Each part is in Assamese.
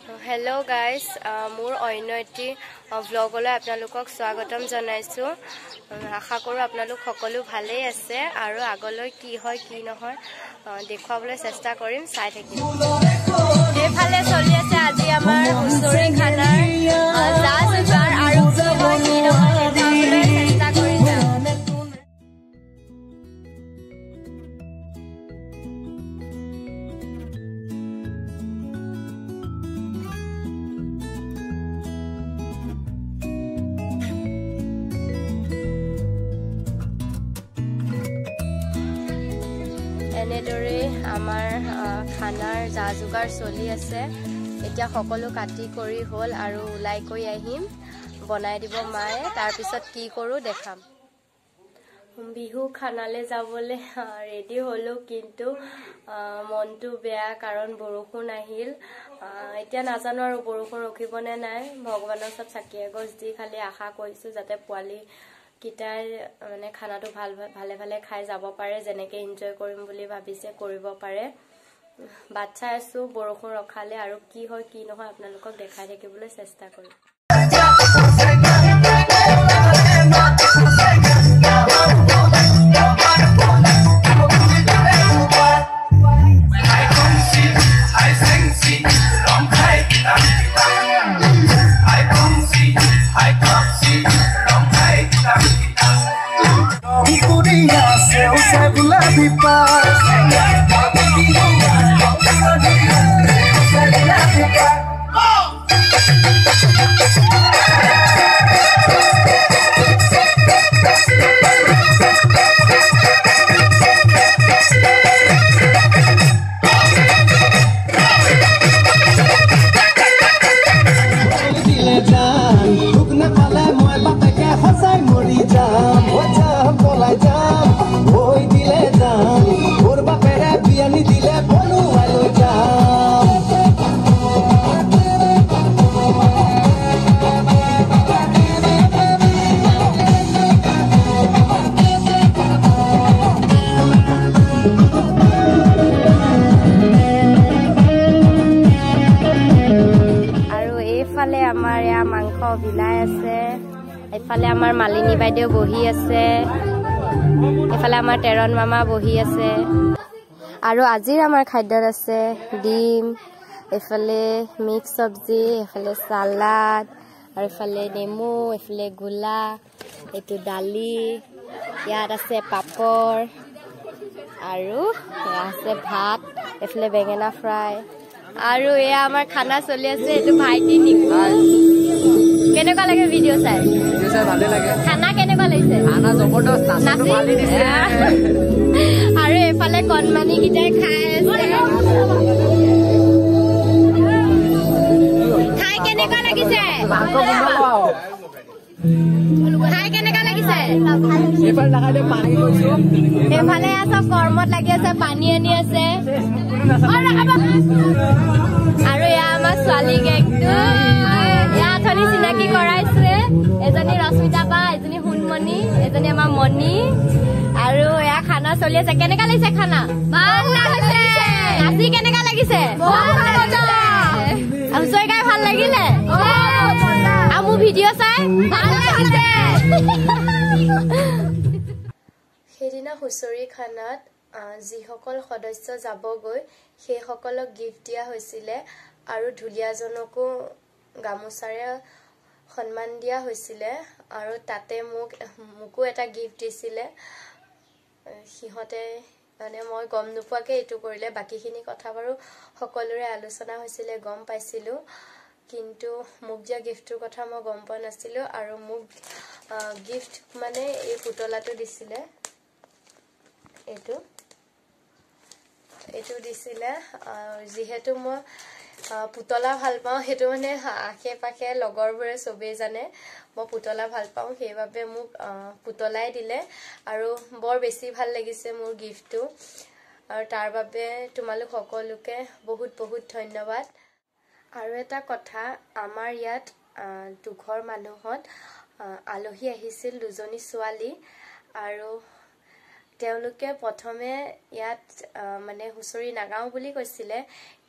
হেল্ল' গাইজ, মোৰ অন্য এটি ভ্লগলৈ আপোনালোকক স্বাগতম জনাইছোঁ। আশা কৰোঁ আপোনালোক সকলো ভালেই আছে আৰু আগলৈ কি হয় কি নহয় দেখুৱাবলৈ চেষ্টা কৰিম, চাই থাকিম। এইফালে চলি আছে আজি আমাৰ হুঁচৰি খানাৰ যা যোগাৰ আৰু কি হয় কি নহয় দেখুৱাবলৈ চেষ্টা কৰি যাম। এনেদৰে আমাৰ খানাৰ যা যোগাৰ চলি আছে। এতিয়া সকলো কাটি কৰি হ'ল আৰু ওলাই কৰি আহিম, বনাই দিব মায়ে, তাৰপিছত কি কৰোঁ দেখাম। বিহু খানালৈ যাবলৈ ৰেডি হ'লোঁ, কিন্তু মনটো বেয়া কাৰণ বৰষুণ আহিল। এতিয়া নাজানো আৰু বৰষুণ ৰখিবনে নাই। ভগৱানৰ ওচৰত চাকি এগছ দি খালি আশা কৰিছোঁ যাতে পোৱালি কেইটাই মানে খানাটো ভাল ভালে ভালে খাই যাব পাৰে, যেনেকৈ এনজয় কৰিম বুলি ভাবিছে কৰিব পাৰে। বাট চাই আছোঁ বৰষুণ ৰখালে আৰু কি হয় কি নহয় আপোনালোকক দেখাই থাকিবলৈ চেষ্টা কৰিম। আমাৰ এয়া মাংস বিলাই আছে, এইফালে আমাৰ মালিনী বাইদেউ বহি আছে, এইফালে আমাৰ তেৰণ মামা বহি আছে। আৰু আজিৰ আমাৰ খাদ্যত আছে ডিম, এইফালে মিক্স চব্জি, এইফালে চালাড, আৰু এইফালে নেমু, এইফালে গোলা, এইটো দালি, ইয়াত আছে পাপৰ আৰু এয়া আছে ভাত, এইফালে বেঙেনা ফ্ৰাই। আৰু এয়া আমাৰ খানা চলি আছে। এইটো ভাইটি নিকু। কেনেকুৱা লাগে ভিডিঅ' চাই? খানা কেনেকুৱা লাগিছে? আৰু এইফালে কণমানি কেইটাই খাই আছে। খাই কেনেকুৱা লাগিছে? খাই কেনেকুৱা লাগিছে? এইফালে চব কৰ্মত লাগি আছে, পানী আনি আছে। আৰু এয়া আমাৰ ছোৱালী গেংটো, এয়া অথনি চিনাকি কৰাইছোৱে। এজনী ৰশ্মিতা বা, এজনী সোণমণি, এজনী আমাৰ মণি। আৰু এয়া খানা চলি আছে। কেনেকুৱা লাগিছে খানা? ভাল লাগিছে। নাচি কেনেকুৱা লাগিছে? হুঁচৰি গাই ভাল লাগিলে? আৰু মোৰ ভিডিঅ' চাই ভাল লাগিছে। সেইদিনা হুঁচৰি খানাত যিসকল সদস্য যাবগৈ সেইসকলক গিফ্ট দিয়া হৈছিলে আৰু ঢুলীয়াজনকো গামোচাৰে সন্মান দিয়া হৈছিলে। আৰু তাতে মোকো এটা গিফ্ট দিছিলে সিহঁতে, মানে মই গম নোপোৱাকৈ এইটো কৰিলে। বাকীখিনি কথা বাৰু সকলোৰে আলোচনা হৈছিলে, গম পাইছিলোঁ, কিন্তু মোক দিয়া গিফ্টটোৰ কথা মই গম পোৱা নাছিলোঁ। আৰু মোক গিফ্ট মানে এই পুতলাটো দিছিলে, এইটো এইটো দিছিলে। যিহেতু মই পুতলা ভাল পাওঁ, সেইটো মানে আশে পাশে লগৰবোৰে চবেই জানে মই পুতলা ভাল পাওঁ, সেইবাবে মোক পুতলাই দিলে আৰু বৰ বেছি ভাল লাগিছে মোৰ গিফ্টটো। আৰু তাৰ বাবে তোমালোক সকলোকে বহুত বহুত ধন্যবাদ। আৰু এটা কথা, আমাৰ ইয়াত দুঘৰ মানুহত আলহী আহিছিল, দুজনী ছোৱালী, আৰু তেওঁলোকে প্ৰথমে ইয়াত মানে হুঁচৰি নাগাওঁ বুলি কৈছিলে,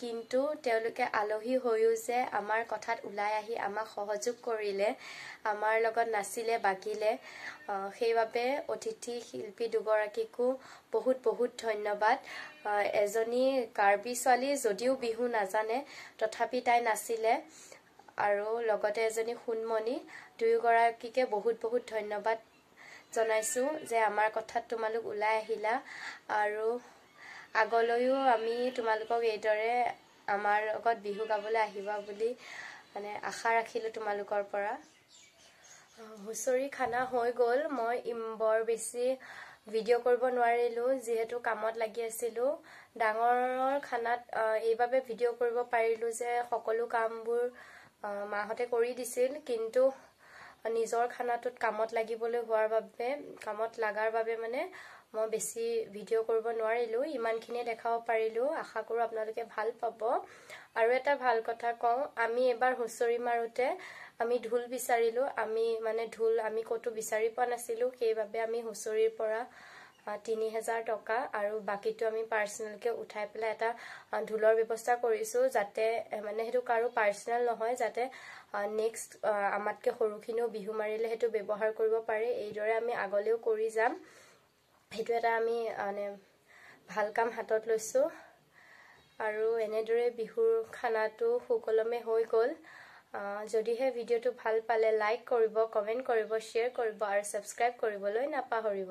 কিন্তু তেওঁলোকে আলহী হৈও যে আমাৰ কথাত ওলাই আহি আমাক সহযোগ কৰিলে, আমাৰ লগত নাচিলে বাগিলে, সেইবাবে অতিথি শিল্পী দুগৰাকীকো বহুত বহুত ধন্যবাদ। এজনী কাৰ্বি ছোৱালী যদিও বিহু নাজানে তথাপি তাই নাচিলে, আৰু লগতে এজনী সোণমণি। দুয়োগৰাকীকে বহুত বহুত ধন্যবাদ জনাইছোঁ যে আমাৰ কথাত তোমালোক ওলাই আহিলা, আৰু আগলৈও আমি তোমালোকক এইদৰে আমাৰ লগত বিহু গাবলৈ আহিবা বুলি মানে আশা ৰাখিলোঁ তোমালোকৰ পৰা। হুঁচৰি খানা হৈ গ'ল। মই বৰ বেছি ভিডিঅ' কৰিব নোৱাৰিলোঁ যিহেতু কামত লাগি আছিলোঁ। ডাঙৰৰ খানাত এইবাবে ভিডিঅ' কৰিব পাৰিলোঁ যে সকলো কামবোৰ মাহঁতে কৰি দিছিল, কিন্তু নিজৰ খানাটোত কামত লাগিবলৈ হোৱাৰ বাবে, কামত লগাৰ বাবে মানে মই বেছি ভিডিঅ' কৰিব নোৱাৰিলোঁ। ইমানখিনিয়ে দেখাব পাৰিলোঁ। আশা কৰোঁ আপোনালোকে ভাল পাব। আৰু এটা ভাল কথা কওঁ, আমি এবাৰ হুঁচৰি মাৰোঁতে আমি ঢোল বিচাৰিলোঁ, আমি মানে ঢোল আমি ক'তো বিচাৰি পোৱা নাছিলোঁ, সেইবাবে আমি হুঁচৰিৰ পৰা 3000 টকা আৰু বাকীটো আমি পাৰ্চনেলকৈ উঠাই পেলাই এটা ঢোলৰ ব্যৱস্থা কৰিছোঁ, যাতে মানে সেইটো কাৰো পাৰ্চনেল নহয়, যাতে নেক্সট আমাতকৈ সৰুখিনিও বিহু মাৰিলে সেইটো ব্যৱহাৰ কৰিব পাৰে। এইদৰে আমি আগলৈও কৰি যাম। সেইটো এটা আমি মানে ভাল কাম হাতত লৈছোঁ। আৰু এনেদৰে বিহুৰ খানাটো সুকলমে হৈ গ'ল। যদিহে ভিডিঅ'টো ভাল পালে লাইক কৰিব, কমেণ্ট কৰিব, শ্বেয়াৰ কৰিব আৰু ছাবস্ক্ৰাইব কৰিবলৈ নাপাহৰিব।